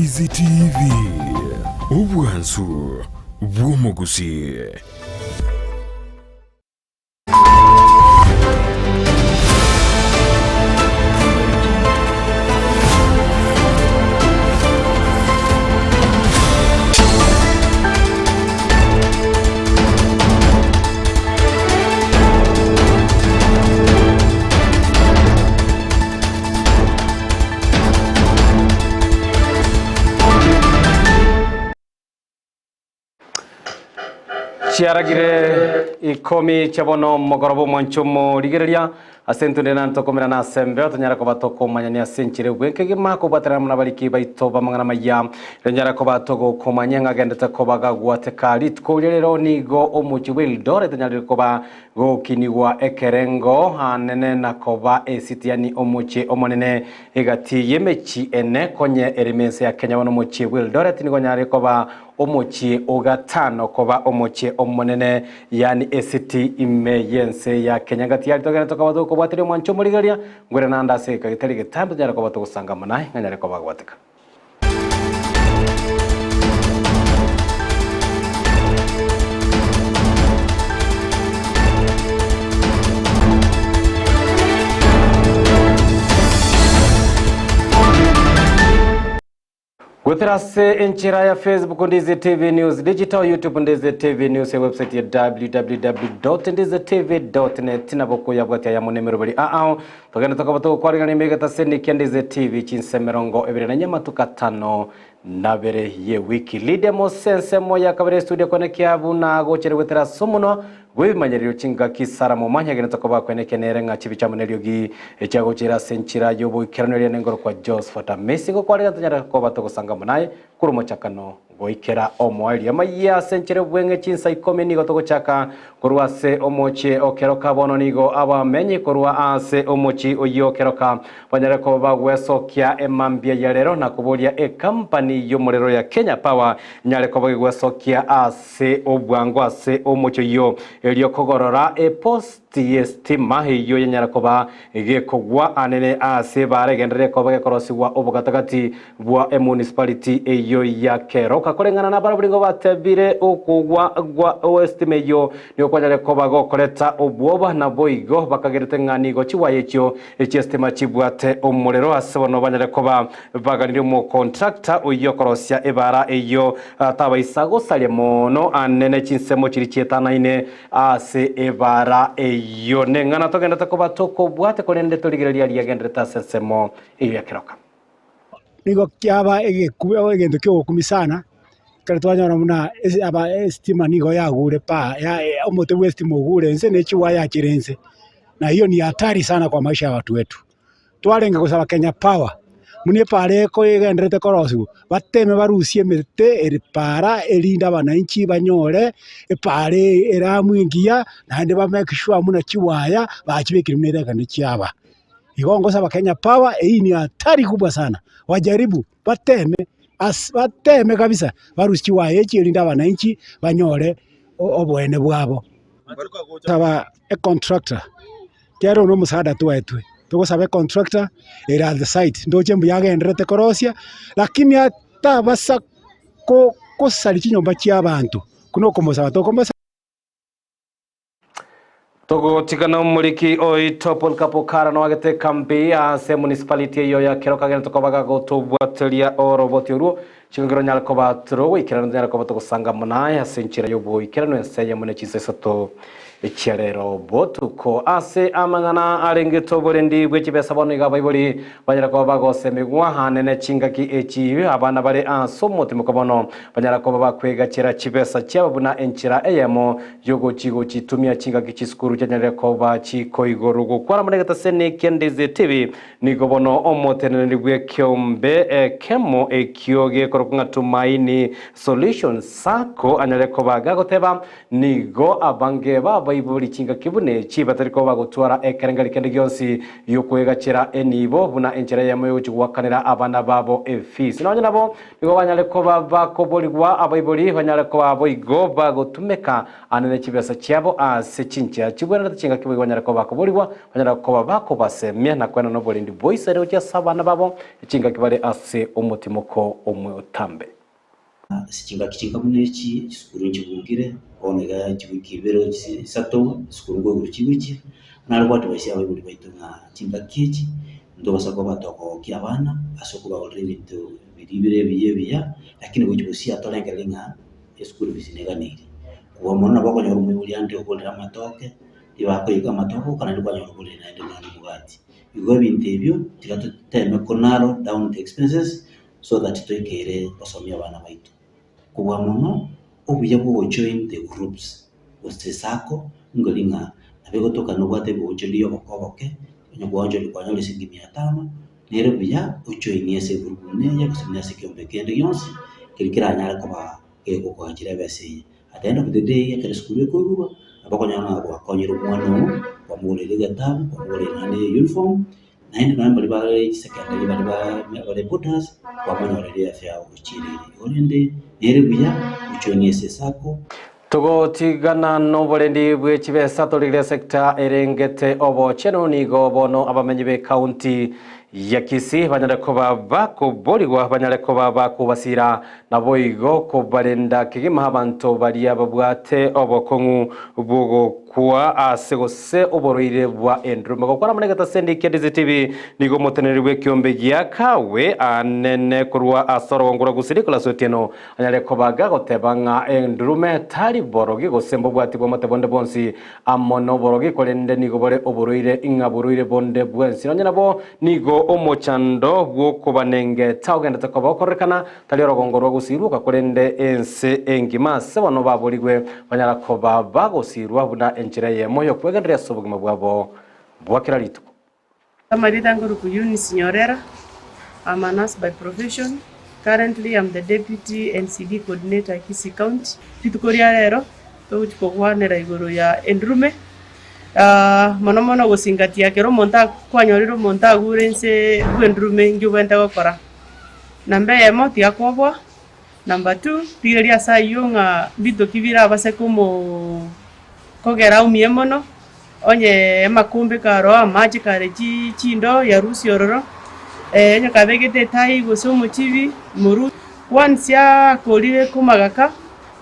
Ndizi TV, obwansu bw'omogusii. Chiaragire ikomi chia bono omogoroba omwancho omorigereria ase intwe na ntokomerana ase embeo tonyare koba tokomanyania ase enchera ebwenkegima kobwaterana buna abariki baito b'amang'ana amaya Tonyare koba togokomanyia ng'a agendete koba gagwateka rituko riria rero nigo omochie bw'Eldoret onyarire koba gokinigwa ekerengo anene na koba esiti yani omochie omonene egati y'emechie ene konye ere mense ya Kenya bono omochie bw'Eldoret nigo onyarire koba omochie ogatano koba omochie omonene yani esiti ime y'ense ya Kenya ngati yaria togenderete koba togokobwateria omwancho omorigereria ngwere naende ase egeka getari getambe tonyare koba togosanga amo naye ng'a nyare koba agwateka. Goetera ase enchera ya Facebook Ndizi TV News Digital, YouTube Ndizi TV News, ewebsite ya www.ndizitv.net nabo koyabwatia yamo nemeroberi ao Togende tokoba togokwarigania emegeta ase Nikia Ndizi TV chinsa 24 amatuko atano nabere ye wiki. Lydia Mose ensemo ya kabere estudio konekia buna gochere gwetera ase omonwa bw'ebimanyererio chingaki Sarah Momanya agende tokoba kwenekia nere ng'a chibicha amo neriogi echiagochera ase enchera y'oboikeranu eria nengoro kwa Josephat Amisi gokwarigania tonyare koba togosanga amo naye korwa omochakano Goikera omoerio amayia ase enchera y'obweng'e chinsa ikomi nigo togochaka korwa ase omochie o Keroka. Bono nigo abamenyi korwa ase omochie oyio o Keroka banyare koba bagwesokia emambia ya rero na koboria ekampani y'omorero ya Kenya Power enyare koba gegwesokia ase obwango ase omochie oyio erio kogorora epost y'esitima eyio yanyara koba gekogwa anene ase ebaara egenderere koba gekorosigwa obogatagati bwa emunicipality eyio ya Keroka. Koreng'ana nabarabwo nigo batebire okogwa gwa esitima eyio nigo kwanyare koba gokoreta obwoba naboigo bakagerete ng'a nigo chiwaya echio chi'esitima chibwate omorero ase bono banyare koba baganirie omocontractor oyio okorosia ebaara eyio tabaisa gosaria mono anene chinsemo chiria chietanaine Ase ebaara eyio neng'ana togenderete koba tokobwate, korende torigereria aria agenderete ase ensemo eyio ya keroka. Nigo kiaba egekube egento kiogokumia sana, ekero twanyora buna ase aba esitima nigo yagure paa ya omote bwa esitima ogure inse ne chiwaya chire inse, na hiyo ni hatari sana kwa maisha ya watu wetu. Twarenge gosaba Kenya Power, buna epaara eko egendererete korosiwa, bateme barusie emete ere paara erinde abananchi banyore epaara eramu engiya, naende ba make sure buna chiwaya bachibekire buna erekende chiaba. Igo ngosaba Kenya Power eywo ni hatari kubwa sana, wajaribu bateme ase bateme kabisa barusie chiwaya echi erinde abananchi banyore oboene bwabo. Gosaba econtractor. Ekiagera oyo nomosaada twaetwe, togosaba econtractor ere at the site, ndoche mbuya agendererete korosia, lakini atabasa ko kosaria chinyomba chia abanto, buna okomosaba tokomosaba. Togotigana omoriki oito Polycarp Okara noagete ekambi ase municipality eyio ya Keroka agende tokoba gagotobwateria oroboti orwo chingaki ronyare koba torogoikerana tonyare koba togosanga amo naye ase enchera y'oboikeranu ense eyemo ne chinsa isato chia rero botuko. Ase amang'ana arengete oborendi bwe chibesa bono iga abaibori banyare koba bagosemigwa anene chingaki echi abana bare ase omotimoko bono banyara koba bakwegachera chibesa chiabo buna enchera eyemo y'ogochi-gochitumia chingaki chisukuru chianyarire koba chikoigorwa. Gokwana buna egetaseni kia Ndizi TV Nigo bono omoteneneri bw'ekeombe ekemo ekio gekorokwa ng'a Tumaini Solution Sacco anyare koba gagoteba, Nigo abange babo. abaibori chingaki buna echi batari koba bagotwara ekerengeri kende gionsi gi'okwegachera enibo buna enchera eyemo y'ogochia goakanera abana babo efees. Nonya nabo nigo banyare koba bakoborigwa abaibori banyare koba boigo bagotumeka ande ne chibesa chiabo ase chinchera chibwenerete chingaki boigo banyare koba bakoborigwa banyare koba bakobasemia na koenana oborendi boisaine gochia ase abana babo chingaki bare ase omotimoko omotambe. Ase chingaki chinka buna echi, chisukuru nchibungire, bono iga chiwiki ibere gose isato, esukuru nkoigoro chigochia, nare goadvise abaibori baito ng'a chingaki echi, ntobasa koba tokogokia abana ase okobagorera ebinto biria bire ebiya ebiya, lakini gochia gosiia torengereria ng'a eschool fees neganeiri. Kobua mono nabo okonyora omoibori ande ogorire amatoke, ribakoiyeka amatoke oka naende kwanyora ogorire naende nonya na omogati. Igo ebinto ebio, tiga toteme ko narrow down the expenses. so that toikere gosomia abana baito. Kobua mono, obuya bwa ogojoin the groups gose sacco nkori ng'a nabo egotoka nobwate ebigochori ya oboko oboke, onye gwaonchoria kwanyora esiringi mia tano, nere buya ojoinie ase egroup buna eye gose buna ase ekeombe kende gionsi, keria keranyare koba kegokoachera ebesa eye. At the end of the day ekero esukuru ekoigurwa, nabo okonyora ng'a gwakonyire omwana oo, kwamogoreire egetabu, kwamogoreire naende uniform. Naende nonya mbaria bare chisecondary baria ba bare boarders kwamonyorire eafya yao gochia ere. Igo rende nere buya gojoinia ase esacco. Togotigana noborendi bwe chibesa torigire sector erengete obochenu nigo bono abamenyi be county ya Kisii banyare koba bakoborigwa banyare koba bakobasira Naboigo kobarenda kegima abanto baria babwate obokong'u bw'ogokwa ase gose oborwaire bwa endurume. Gokwana amo negetaseni kia DCTV, nigo omoteneneri bw'ekiombe gia Kawe anene korwa ase orogongo rwa Gusii Nicholas Otieno anyare kobaga goteba ng'a endurume tari borogi gose mbobwati bw'amate bonde bwonsi amo noborogi korende nigo bore oborwaire ing'a borwaire bonde bwensi. Nonya nabo nigo omochando bw'okobanengeta ogendete koba okororekana Tari orogongo rwa gosiirwoka, korende ense engima ase bono baborigwe banyara koba bagosiirwa buna enchera eyemo y'okwegendereria ase obogima bwabo bwa kera rituko. Amarieta nkoruku Eunice Nyorera, I'm a nurse by profession, currently I'm the deputy NCD coordinator Kisii County. Rituko ria rero togochi kogwanera igoro ya endurume, mono mono gosingatia ekero omonto kwanyorire omonto agure inse bw'endurume inki obwenerete gokora. Namba eyemo, tiga koboa. Namba two, rigereria ase ayio ng'a mbinto ki birabase komo kogera aumie mono, onye amakombe kare oo, amache kare chi chindoo yarusia ororo, onye kabegete etai gose omochibi moru. Once akorire komagaka,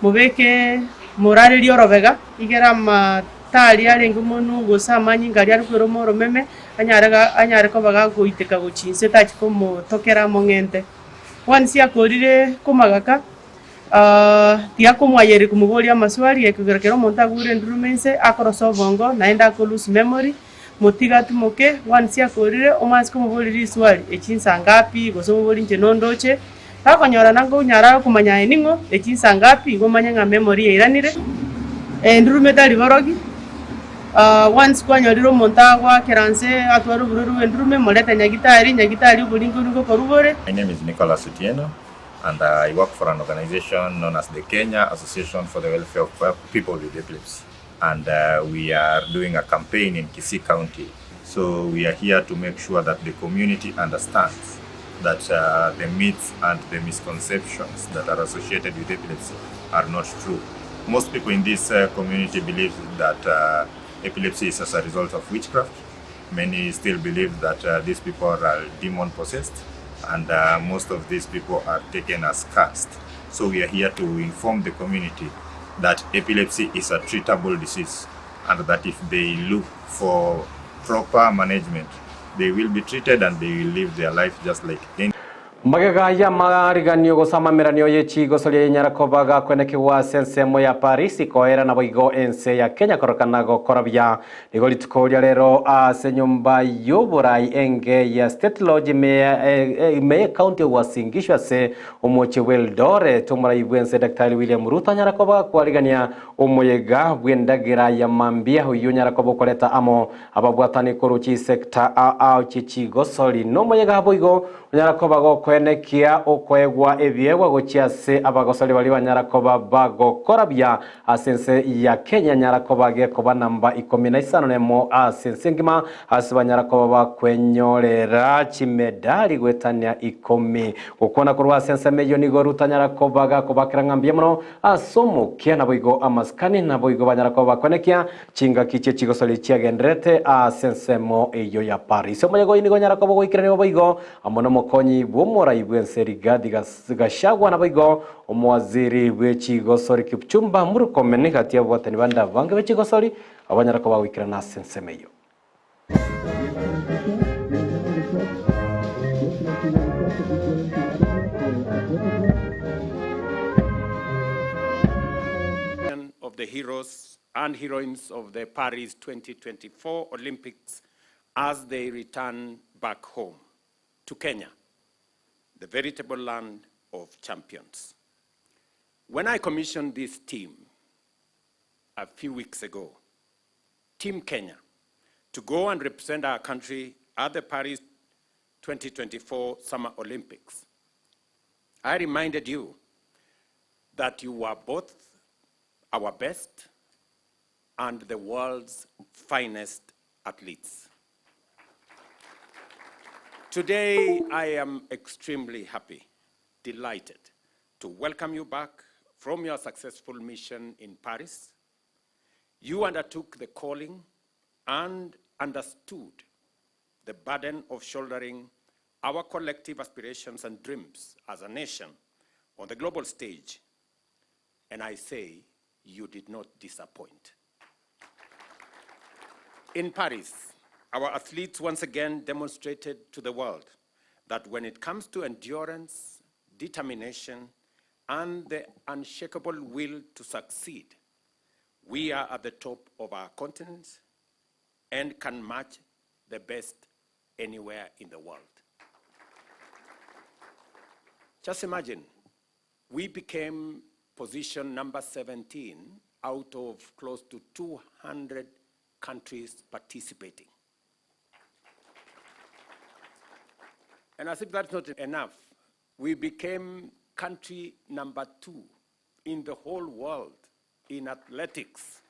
mobeke morarerie orobega, igere amata aria arenge monwe gose amanyinga aria are koirwa oromeme, anyare ga anyare koba gagoiteka gochia inse tachi komotokera among'ente. Once akorire komagaka, tiga komwayereria komoboria amaswali ekegera kera omonto agure endurume inse, akorosa obongo naende ako lose memory, motige atimoke, once akorire omwansi komoboria riswali, echi nsa ngapi, gose omoborie inche nondoche, takonyorana nkonyara komanya aye ning'o, echi nsa ngapi, igo omanye ng'a memory yairanire. Endurume tari borogi. Once kwanyorire omonto agoakera nse atware oborwaire bwa endurume, morete nyagitari, nyagitari oboringo nigo okorwa bore. My name is Nicholas Otieno and I work for an organization known as the Kenya Association for the Welfare of People with Epilepsy and we are doing a campaign in Kisii County. So we are here to make sure that the community understands that the myths and the misconceptions that are associated with epilepsy are not true. Most people in this community believe that epilepsy is as a result of witchcraft. Many still believe that these people are demon possessed and most of these people are taken as cursed. So we are here to inform the community that epilepsy is a treatable disease and that if they look for proper management they will be treated and they will live their life just like any Magega y'amariganio gose amameranio ye chigosoria yenyara koba gakwenekigwa ase ensemo ya Paris koera naboigo ense ya Kenya korokana gokora buya. Nigo rituko ria rero ase enyomba y'oborai enge ya State Lodge ime y'ecounty ya Uasin Gishu ase omochie bw'Eldoret omorai bw'ense Daktari William Ruto anyara koba gakwarigania Omoyega bw'endagera ya mambia oyio onyara koba okoreta amo ababwatani korwa chisecta ao ao chie chigosori. Nomoyega boigo onyara koba gokoe. koenekia okoegwa ebiegwa gochia ase abagosori baria banyara koba bagokora buya ase ense ya Kenya nyara koba gekoba namba ikomi na isano nemo ase ense engima ase banyara koba bakwenyorera chimedali goetania ikomi. Gokwana korwa ase ensemo eyio nigo Ruto anyara koba gakobakera ng'a mbuya mono ase omokia naboigo amasikani naboigo banyara koba bakwenekia Chingaki chie chigosori chiagendererete ase ensemo eyio ya Paris. Omoyega oyio nigo onyara koba ogoikeranigwa boigo amo nomokonyi bw'omorai bw'ense Rigathi Gachagua naboigo omowaziri bwe chigosori Kipchumba Murkomen gati y'ababwatani bande abange be chigosori abanyara koba goikerana ase ensemo eyio. Of the heroes and heroines of the Paris 2024 Olympics as they return back home to Kenya, the veritable land of champions. When I commissioned this team a few weeks ago, Team Kenya, to go and represent our country at the Paris 2024 Summer Olympics, I reminded you that you were both our best and the world's finest athletes. Today, I am extremely happy, delighted to welcome you back from your successful mission in Paris. You undertook the calling and understood the burden of shouldering our collective aspirations and dreams as a nation on the global stage And I say, you did not disappoint. In Paris, our athletes once again demonstrated to the world that when it comes to endurance, determination, and the unshakable will to succeed, we are at the top of our continent and can match the best anywhere in the world. Just imagine, we became position number 17 out of close to 200 countries participating. And as if that's not enough, we became country number two in the whole world in athletics.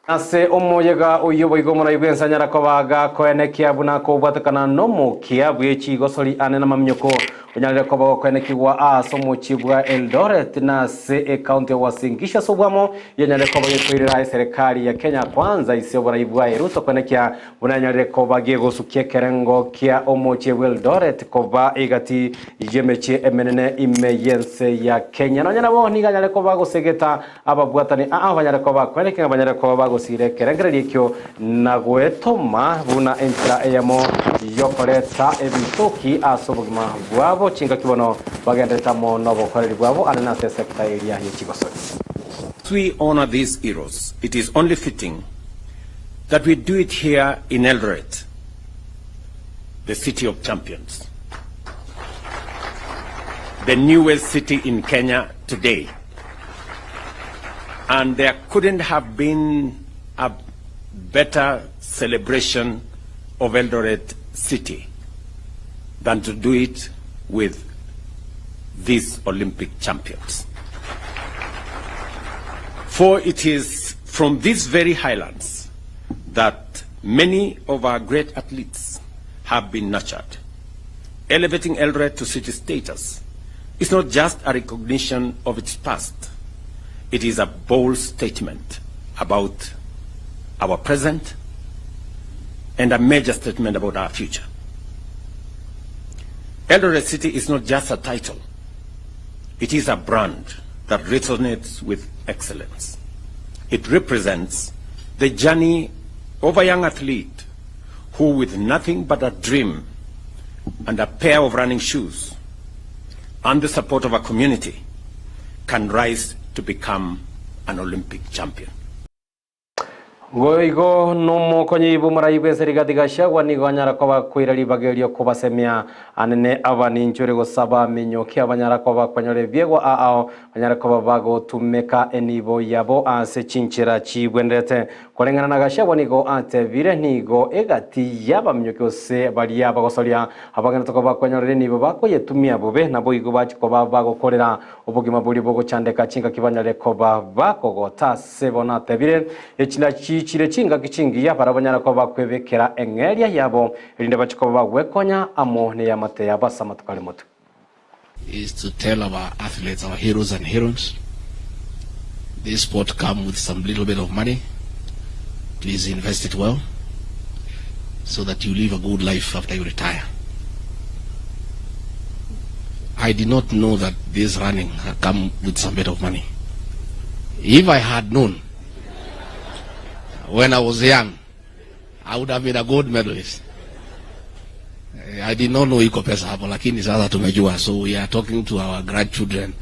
Ase omoyega oyio boigo omorai bw'ense anyara koba gakoenekia buna kobwatekana nomokia bwe chigosori ane namaminyoko onyarire koba gokoenekigwa ase omochie bwa Eldoret na ase ecounty ya Uasin Gishu ase obwamo yanyarire koba gekoirera eserekari ya Kenya Kwanza ise oborai bwaye Ruto koenekia Buna anyarire koba gegosukia ekerengo kia omochie bw'Eldoret koba egati y'emechie emenene ime y'ense ya Kenya. Nonya nabo nigo anyare koba agosegeta ababwatani aa banyare koba bakweneke ng'a banyare koba bagosiira ekerengererio ekio na goetoma buna enchera eyemo y'okoreta ebitoki ase obogima bwabo chingaki bono bagenderete amo nobokoreri bwabo ande nase esecta eria ye chigosori. As we honor these heroes, it is only fitting that we do it here in Eldoret, the city of champions, the newest city in Kenya today. And there couldn't have been a better celebration of Eldoret City than to do it with these Olympic champions. For it is from these very highlands that many of our great athletes have been nurtured. Elevating Eldoret to city status is not just a recognition of its past, it is a bold statement about our present and a major statement about our future. Eldoret City is not just a title, it is a brand that resonates with excellence. It represents the journey of a young athlete who, with nothing but a dream and a pair of running shoes and the support of a community, can rise to become an Olympic champion. Boigo nomokonyi bw'omorai bw'ense Rigathi Gachagua nigo anyara koba koira ribaga erio kobasemia anene abaninchi ore gosaba aminyoki abanyara koba konyora ebiegwa aao banyare koba bagotumeka enibo yabo ase chinchera chibwenerete. Koreng'ana na Gachagua nigo atebire nigo egati y'abaminyoki gose baria bagosoria abagenderete koba bakonyorera enibo bakoyetumia bobe naboigo bachia koba bagokorera obogima boria bogochandeka chingaki banyare koba bakogota ase bono atebire, Echi nachichire chingaki chingiya barabwo banyare koba bakwebekera eng'eria yabo, erinde bachie koba bagwekonya amo neyamate yabo ase amatuko are motwe. Is to tell our athletes, our heroes and heroines, this sport come with some little bit of money, please invest it well so that you live a good life after you retire. I did not know that this running had come with some bit of money. If I had known when I was young, I would have been a gold medalist. Eh, I did not know iko pesa hapo, lakini sasa tumejua. So we are talking to our grandchildren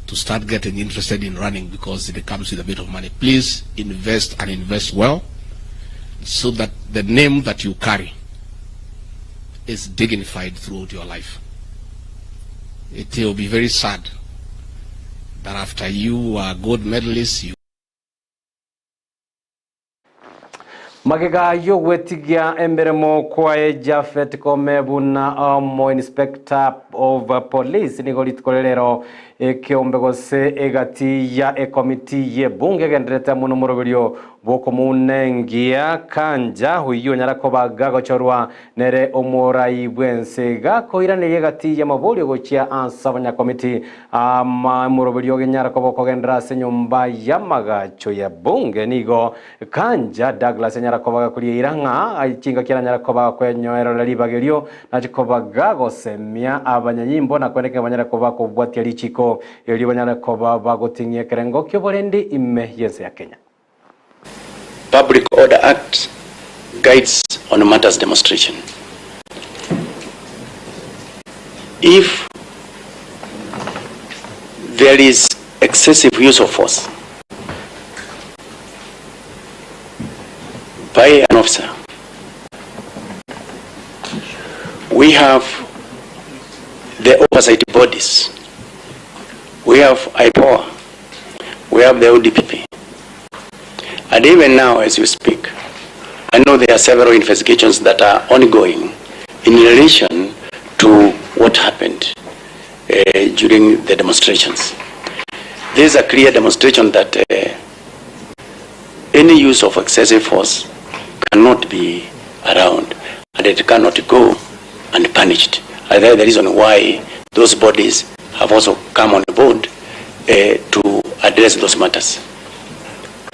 to start getting interested in running because it comes with a bit of money. Please invest and invest well so that the name that you carry is dignified throughout your life. It will be very sad that after you are gold medalist, you Magega y'ogwetigia emeremo kwaye Japhet Koome buna omo Inspector of Police nigo rituko rirero ekeombe gose egati ya ekomiti y'ebunge egendererete amo nomoroberio bw'okomounengia Kanja oyio onyara koba gagochorwa Nere omorai bw'ense gakoiraneria egati y'amaborio gochia ase abanyakomiti amoroberio ogenyara koba okogenderera ase enyomba y'amagacho ya bunge nigo Kanja Douglas anyara koba gakoria eira ng'a chingaki aranyare koba gakwenyoerera ribaga erio nache koba gagosemia abanyanyimbo na kwenekera banyare koba kobwatia richiko erio banyare koba bagoting'ia ekerengo ki'oborendi ime y'ense ya Kenya. Public Order Act guides on matters demonstration. If there is excessive use of force by an officer, we have the oversight bodies, we have IPOA, we have the ODPP. And even now, as you speak, I know there are several investigations that are ongoing in relation to what happened uh, during the demonstrations. This is a clear demonstration that uh, any use of excessive force cannot be around and it cannot go unpunished. And that is the reason why those bodies have also come on board uh, to address those matters.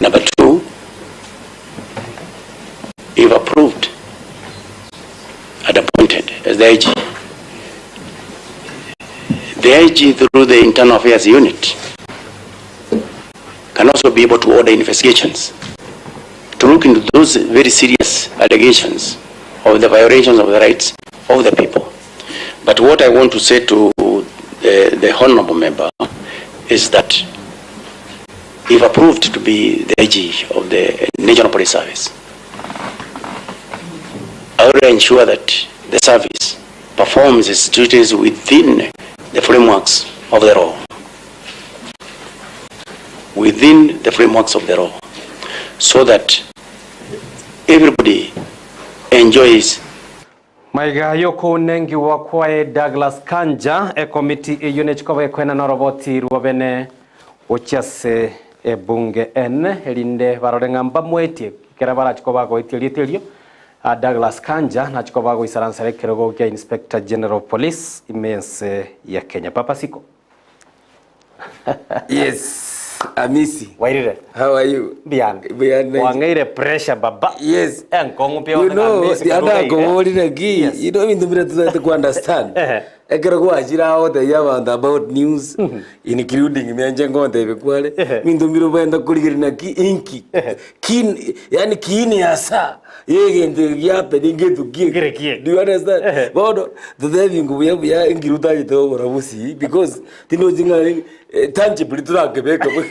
Number two, if approved and appointed as the IG, the IG through the Internal Affairs Unit can also be able to order investigations to look into those very serious allegations of the violations of the rights of the people. But what I want to say to the, the honorable member is that if approved to be the IG of the National Police Service, I will ensure that the service performs its duties within the frameworks of the law. Within the frameworks of the law, so that everybody enjoys Maiga y'okounengiwa kwaye Douglas Kanja, ekomiti eyio nechikoba ekoenana oroboti rw'obene gochia ase ebunge ene erinde barore ng'a mbamoetie ekero barache koba bagoetia erieta erio. Douglas Kanja nache koba agoisaransera ekerogo gia Inspector General of Police ime y'ense ya Kenya. Papa Siko. Yes, Amisi. Wairire. How are you? Mbuyande. Mbuyande. Wang'eire pressure baba. Yes. Enkong'u pi You one know, Amisi the karuga other ire. koborire ki, Yes. you know ebinto bire totagete ku understand. Ehe. Ekero gwachire ao gotebia abanto about news, including inche ngontebia kware, Ehe. ebinto mbire obwenerete korigereria naki inki, kin yaani kiini hasa. Egento eke giapeni ngetuki eke. Nkere ki eke? Do you understand? Ehe. Bono totebi ng'o buya buya nkiri otagete gokora gusii because tinochi ng'a eh, tangibly torakebeke bo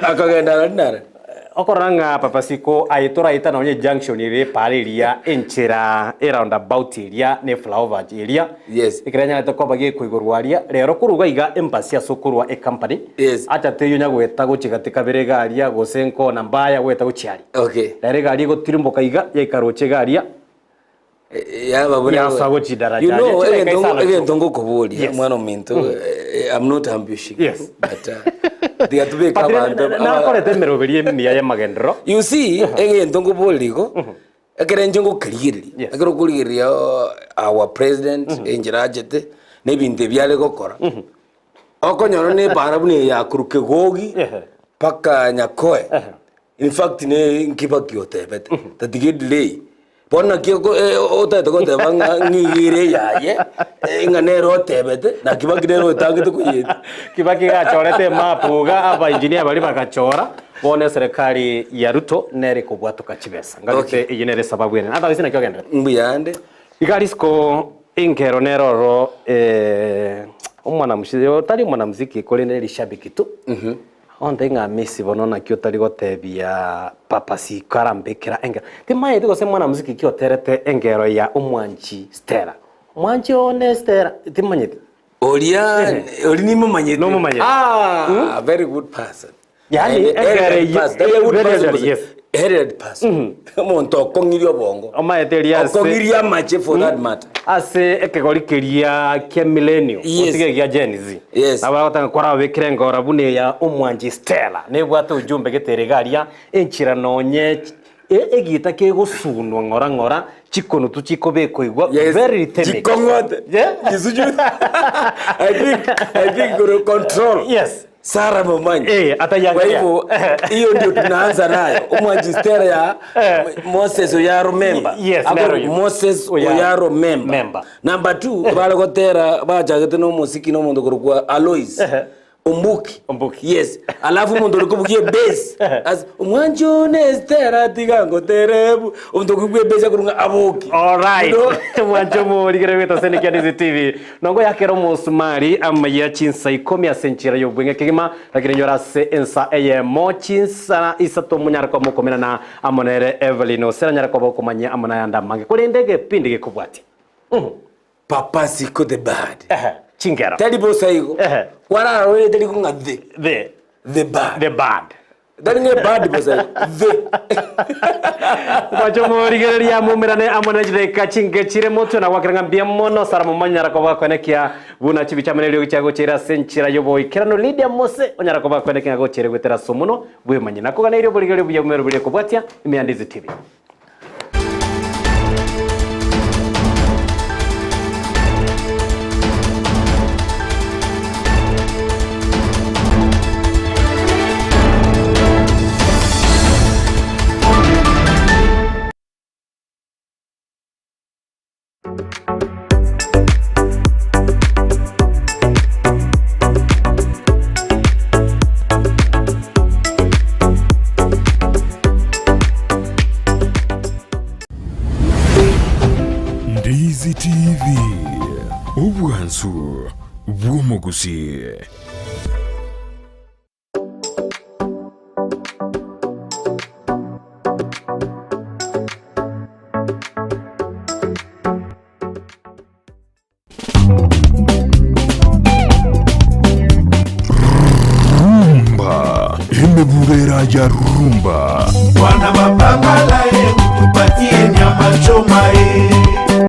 akagenda arari na arari. Okorora ng'a Papa Siko aye toraeta nonye ejunction ere epaara eria enchera eroundabout eria ne flyover eria Yes. ekero yanyarete koba gekoigorwa aria rero korwa iga iga embassy ase okorwa ecompany Yes. acha teiyo onya goeta gochia gati kabere iga aria gose nkona mbaya goeta gochia aria. Okay. Rero egari egotirimboka iga yaika roche iga aria Yaba buna Yasa gochia daraja You know, aria, chidaeka egento isano egento ngokoboria Yes. mwana ominto eh, I'm not ambushing Yes. you, but uh, tiga tubeke But abanto aba- nakorete emeroberi emiya y'amagenderero You see, egento ngoboria igo, ekero inche ngokerigereria, Yes. ekero okorigereria oh, our president, enchera achete, na ebinto ebi are gokora, okonyora na epara buna eye ya korwa Kegogi, Ehe. mpaka Nyakoe, in fact ne Kibaki otebete, tatiga edelay. Bono naki oko- eh, otagete goteba ng'a ng'igere eyaye, eh, ng'a nere otebete, na Kibaki nere otangete koyeta. Kibaki iga achorete emapu iga aba engineer baria bagachora, bono eserekari ya Ruto nere ekobwatoka chibesa. Ngagete Okay. eyio nere esababu enene. Otherwise naki ogenderete? Mbuyande. Iga risiko inkero nere ororo eh, omwanamusi otari omwanamuziki korende erishabiki tu. Onde ng'a Messi bono naki otari gotebia Papa Siko arambekera engero. Timaeti gose mwanamuziki ki oterete engero ya omwanchi Stella. Omwanchi one Stella, timanyeti. Oria ori nimomanyete. Nomomanyete. Ah, very good person. Yaani, Naende, engero herald eyio- person. Tari a good very person, good, yes. herald person. Omonto okong'irie obongo. Omaete eria ase- Okong'irie amache for that matter. Ase ekegori keria kia millennium, Yes. otige gia Gen Z. Yes. Nabo bagotanga kwarababekera engora buna eya omwanchi Stella, nebwate ujumbe gete ere iga aria, enchera nonye e- egita kegosunwa ng'ora ng'ora, chikonutu chikobekwa igwa, Yes. very rhythmic. Chikong'ote. Yeah. Chisuchu. I think I think gonna control. Yes. Sara Momanyi. Eh, ataiangalia. Kwa hivyo hiyo ndio tunaanza nayo. Omwanchi Stella ya Eh. Moses Oyaro member. Yes, Ako nero yo. Moses Oyaro. Oyaro member. Member. Number 2 bale gotera bachagete no muziki no omonto korokwa Alois. Ombuki. Ombuki. Yes. Alafu omonto ore kobugia ebass. As omwanchi one Stella tiga ngoterebu. Omonto okobugia ebass akorwa ng'a aboki. Alright. You know? Mwancho morigere gweta ase Nikia Ndizi TV. Nongo yakera omosumari amaya chinsa ikomi ase enchera y'obweng'e kegima, lakini nyora ase ensa eyemo chinsa isato monyare koba mokomenana amo nere Evelyn Osera nyare koba okomanyia amo nayande amange. Korende egepindi gekobwatia. Papa Siko the bad. Ehe, chingero. Tari bosa igo. Ehe. Kwarara roere tari ng'a the. The. The bad. The bad. Tari ng'a bad bosa igo. The. Mwacho morigereria mumerane amo na chidakika chinke chire motwe na gwakera ng'a mbuya mono Sara momonyara koba kwenekia buna chibicha amo neriogi chia gochera ase enchera y'oboikeranu Lydia Mose onyara koba kwenekia ng'a gochere gwetera ase omonwa bwemanyia. Nakoganeirie oborigereria obuya bw'emeroberi buria kobwatia ime ya Ndizi TV. Ndizi TV, obwansu bw'omogusii. Rumba, emeburera ya rumba. Bwana mapambala.